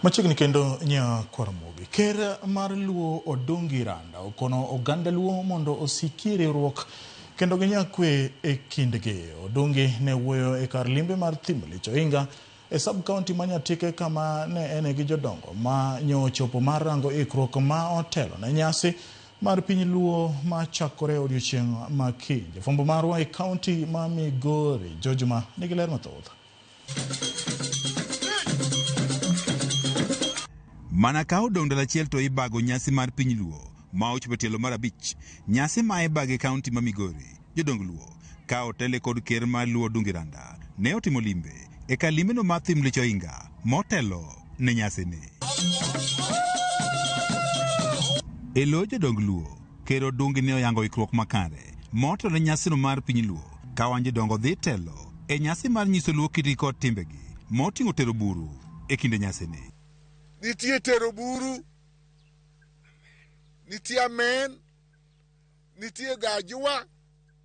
Machiegni kendo Nyakwaramogi. Ker mar Luo Odungi Randa okono oganda Luo mondo osiki riwruok kendo ginya kwe e kindgi. Odungi ne wuoyo e kar limbe mar Thim Lich Ohinga e sub county ma Nyatike kama ne ene gi jodongo ma nyo ochopo mar rango ikruok ma otelo ne nyasi mar piny Luo ma chakore odiochieng' ma kiny. Jafwambo marwa e county ma Migori, George Ma, nigi ler mathoth. Mana ka odong' ndalo achiel to ibago nyasi mar piny Luo ma ochopo e tielo mar abich. Nyasi ma ibago e kaunti ma Migori, jodong Luo ka otele kod ker mar Luo Odungi Randa ne otimo limbe e kar limbeno mar Thim Lich Ohinga motelo ne nyasini. E lo jodong Luo, Ker Odungi ne oyango ikruok makare motelo ne nyasino mar piny Luo ka wan jodongo dhi telo e nyasi mar nyiso Luo kitgi kod timbegi moting'o tero buru e kinde nyasini. Nitie tero buru, nitie amen, nitie gajwa.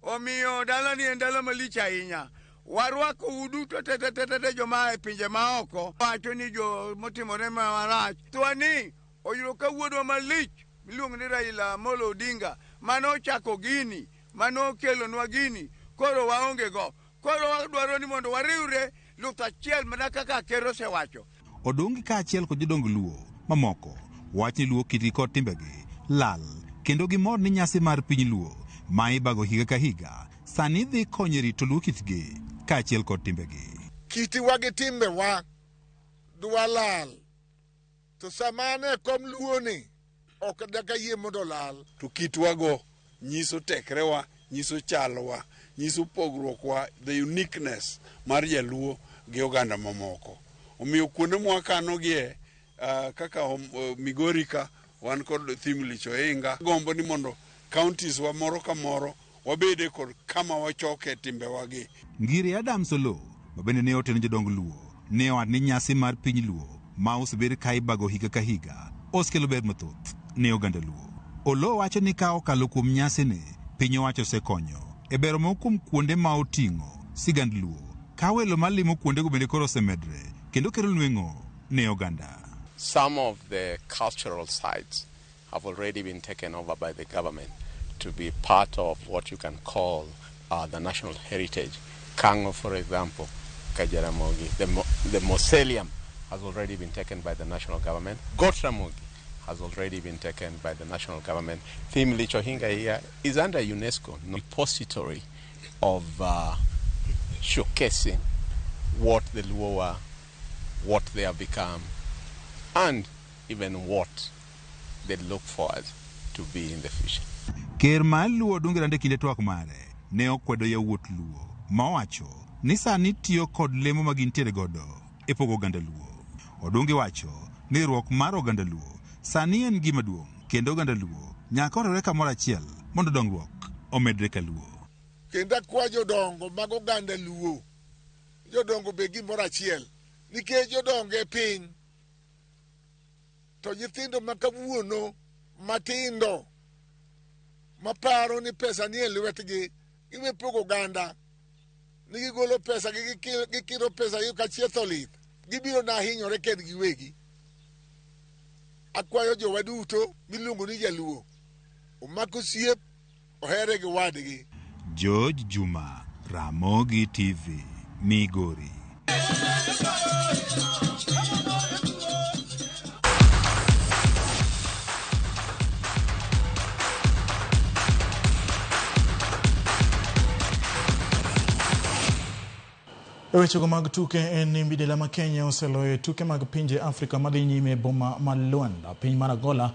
Omiyo dalani en dala malich ahinya. Warwako u duto te te te te joma a e pinje maoko. Wacho ni jo motimore marach. Thwani oyudo ka wuodwa malich miluongo ni Raila Amolo Odinga mane ochako gini, mane okelonwa gini, koro waonge go. Koro wadwaro ni mondo wariwre luth achiel mana kaka Ker osewacho. Odungi kaachiel kod jodong Luo mamoko wach ni Luo kitgi kod timbegi lal kendo gimor ni nyasi mar piny Luo ma ibago higa ka higa sani dhi konyo e rito Luo kitgi kaachiel kod timbegi. Kitwa gi timbewa dwa lal to sama an e kom Luo ni ok dakayie mondo olal. To kitwago nyiso tekrewa, nyiso chalwa, nyiso pogruokwa, the uniqueness mar Jaluo gi oganda mamoko. Omiyo kuonde mwakanogie uh, kaka uh, Migori ka wan kod Thim Lich Ohinga, gombo ni mondo counties wa moro ka moro wabede kod kama wachoke timbewagi. Ngire Adams Oloo ma bende ne oteno jodong Luo ne owacho ni nyasi mar piny Luo ma osebed ka ibago higa ka higa osekelo ber mathoth ne oganda Luo. Oloo wacho ni ka okalo kuom nyasini, piny owacho osekonyo e bero moko kuom kuonde ma oting'o sigand Luo ka welo malimo kuondego bende koro osemedre kendo kelo nweng'o ne oganda. Some of the cultural sites have already been taken over by the government to be part of what you can call the national heritage. Kango, for example, Kajaramogi, the mausoleum has already been taken by the national government. Got Ramogi has already been taken by the national government. Thim Lich Ohinga here is under UNESCO repository of showcasing what the Luo were, what they have become, and even what they look forward to be in the future. Ker mar Luo Odungi Randa e kinde twak mare ne okwedo yawuot Luo ma owacho ni sani tiyo kod lemo ma gintiere godo e pogo oganda Luo. Odungi wacho ni riwruok mar oganda Luo sani en gima duong' kendo oganda Luo nyaka oriwre kamoro achiel mondo dongruok omedre ka Luo. Kendo akwa jodongo mag oganda Luo, jodongo obed gimoro achiel nikech jodongo e piny to nyithindo ma kawuono matindo maparo ni pesa nie lwetgi giwe pogo oganda ni gigolo pesa gi gikiro pesa gi kachieth olith gibiro na hinyore kendgi giwegi. Akwayo jowa duto miluongo ni jaluo omak osiep ohere gi wadgi. George Juma, Ramogi TV, Migori. E wechego mag tuke en ni midila ma Kenya oseloyo e tuke mag pinje Afrika madhi nyime e boma ma Luanda, piny mar Angola.